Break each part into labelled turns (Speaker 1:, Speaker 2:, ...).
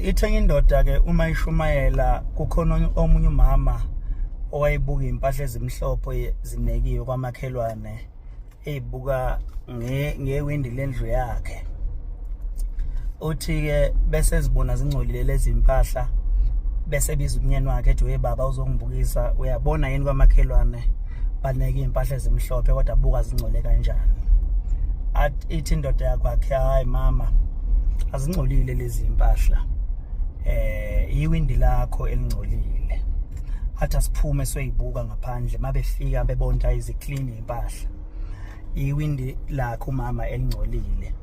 Speaker 1: Ithe enye indoda ke uma ishumayela kukhona omunye umama owayebuka impahla ezimhlophe zinekiwe kwamakhelwane ezibuka ngewindi lendlu yakhe. Uthi ke bese ezibona zingcolile lezi mpahla bese biza umnyeni wakhe ethi we baba uzongibukisa uyabona yini kwamakhelwane baneke iy'mpahla ezimhlophe kodwa buka zingcole kanjani. Ithi indoda yakwakhe hayi mama azingcolile lezi mpahla iwindi lakho elingcolile. Athi asiphume soyibuka ngaphandle mabefika bebona iziclean impahla iwindi lakhe umama elingcolile.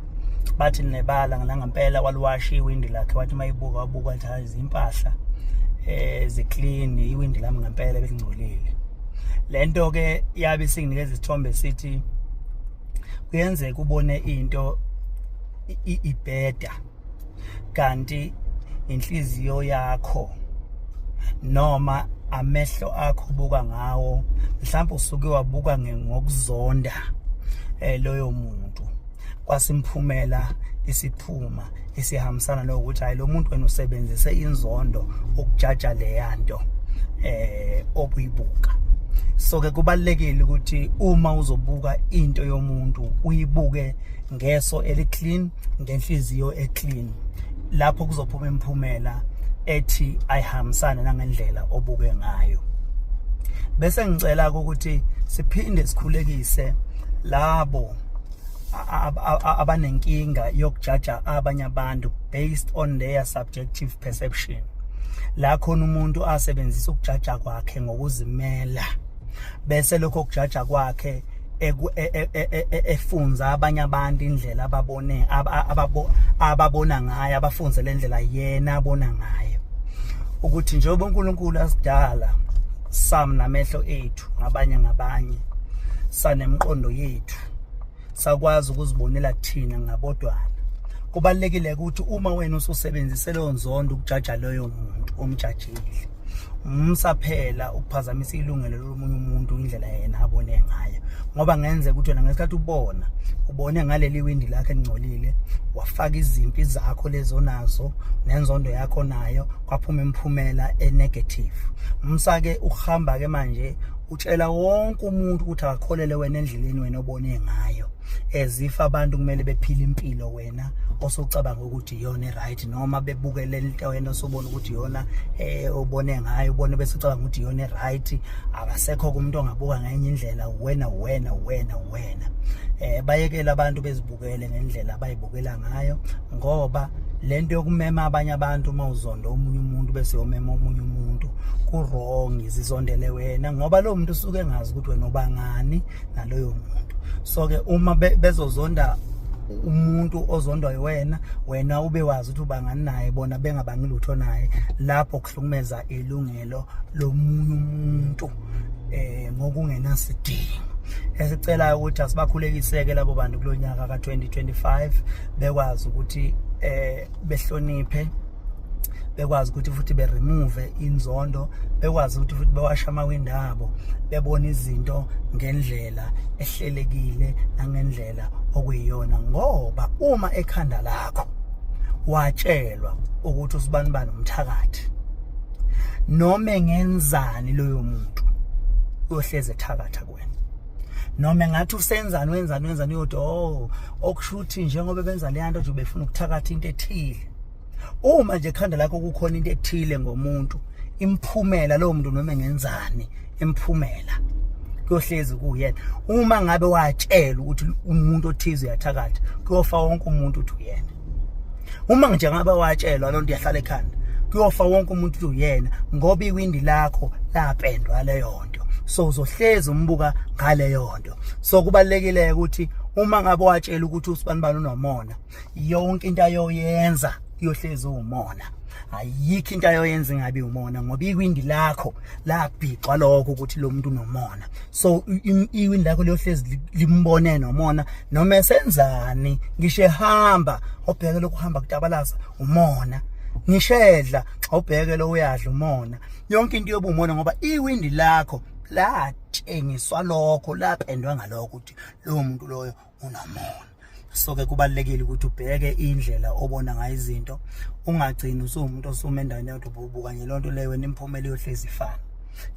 Speaker 1: Bathi nebala nangempela waliwasha iwindi lakhe wathi mayibuka wabuka wathi hayi izimpahla ziclean iwindi lami ngempela belingcolile. Lento ke yabe isinginikeza isithombe sithi kuyenzeka ubone into ibheda kanti inhliziyo yakho noma amehlo akho ubuka ngawo mhlawumbe usuke wabuka ngokuzonda loyo muntu kwasimphumela isiphuma esihambisana nokuthi hayi lo muntu wena usebenzise inzondo ukujaja leyanto obuyibuka. So ke kubalekile ukuthi uma uzobuka into yomuntu uyibuke ngeso eli clean, ngenhliziyo eclean, lapho kuzophuma imiphumela ethi ayihambisane nangendlela obuke ngayo. Bese ngicela ukuthi siphinde sikhulekise labo abanenkinga yokujaja abanye abantu based on their subjective perception. La khona umuntu asebenzisa ukujaja kwakhe ngokuzimela bese lokho kujaja kwakhe efunza abanye abantu indlela ababone ababona ngayo, abafunze le ndlela yena abona ngayo. Ukuthi njengoba uNkulunkulu asidala sam namehlo ethu ngabanye ngabanye, sanemqondo yethu, sakwazi ukuzibonela thina ngabodwana. Kubalekile ukuthi uma wena ususebenzise leyo nzondo ukujaja loyo muntu omjajile, umsa phela ukuphazamisa ilungelo lomunye umuntu indlela yena abone ngayo, ngoba ngenzeka ukuthi wena ngesikhathi ubona ubone ngaleli windi lakhe elingcolile wafaka izimpi zakho lezo nazo nenzondo yakho nayo kwaphuma imiphumela enegative. Umsa ke uhamba ke manje utshela wonke umuntu ukuthi akakholele wena endleleni wena obone ngayo, as if abantu kumele bephile impilo wena osocabanga ukuthi iyona right, noma bebukele into wena osobona ukuthi iyona obone ngayo, ubone bese ucabanga ukuthi iyona right. Akasekho kumuntu ongabuka ngenye indlela, wena wena wena wena. Bayekela abantu bezibukele ngendlela abayibukela ngayo, ngoba lento yokumema abanye abantu uma uzonda omunye umuntu bese uyomema omunye umuntu ku wrong. Zizondele wena, ngoba lo muntu usuke engazi ukuthi wena ubangani naloyo muntu. So ke uma bezozonda umuntu ozondwa wena, wena ube wazi ukuthi ubangani naye, bona bengabangi lutho naye, lapho kuhlukumeza ilungelo lomunye umuntu ngokungenasidingo. Esicelayo ukuthi asibakhulekiseke labo bantu kulonyaka ka2025, bekwazi ukuthi behloniphe, bekwazi ukuthi futhi beremove inzondo, bekwazi ukuthi futhi bewashe amawindi abo, bebone izinto ngendlela ehlelekile nangendlela okuyiyona. Ngoba uma ekhanda lakho watshelwa ukuthi usibanibani umthakathi, noma engenzani loyo muntu uyohleze ethakatha kuwena, noma engathi usenzani wenzani wenzani, uyothi oh okusho ukuthi njengoba benza le nto nje befuna ukuthakatha into ethile. Uma nje ekhanda lakho kukhona into ethile ngomuntu, imphumela lowo muntu noma engenzani imphumela kuyohlezi kuyena. Uma ngabe watshela ukuthi umuntu othize uyathakatha, kuyofa wonke umuntu uthi uyena. Uma nje ngabe watshelwa lonto iyahlala ekhanda, kuyofa wonke umuntu uthi uyena, ngoba iwindi lakho lapendwa leyo nto. So uzohlezi umbuka ngaleyo nto. So kubalekile ukuthi uma ngabe watshela ukuthi usibanibani unomona, yonke into ayoyenza iyohlezi umona. Ayikho into ayoyenza ingabi umona, ngoba iwindi lakho labhixwa lokho ukuthi lo muntu unomona. So iwindi lakho liyohlezi limbone nomona, noma esenzani, ngisho ehamba obheke lokhu hamba kutabalaza umona, ngisho edla obheke lo uyadla umona, yonke into yoba umona, ngoba iwindi lakho latshengiswa lokho, lapendwa ngalokho ukuthi lowo muntu loyo unomona. So ke kubalulekile ukuthi ubheke indlela obona ngayo izinto, ungagcini usuwumuntu osuma endaweni eyodwa ubuka nje lonto leyo. Wena imiphumela iyohlezi ifana,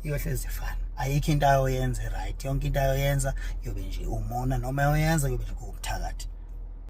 Speaker 1: iyohlezi ifana. Ayikho into ayoyenza right, yonke into ayoyenza yobe nje umona, noma ayoyenza yobe nje kuwubuthakathi.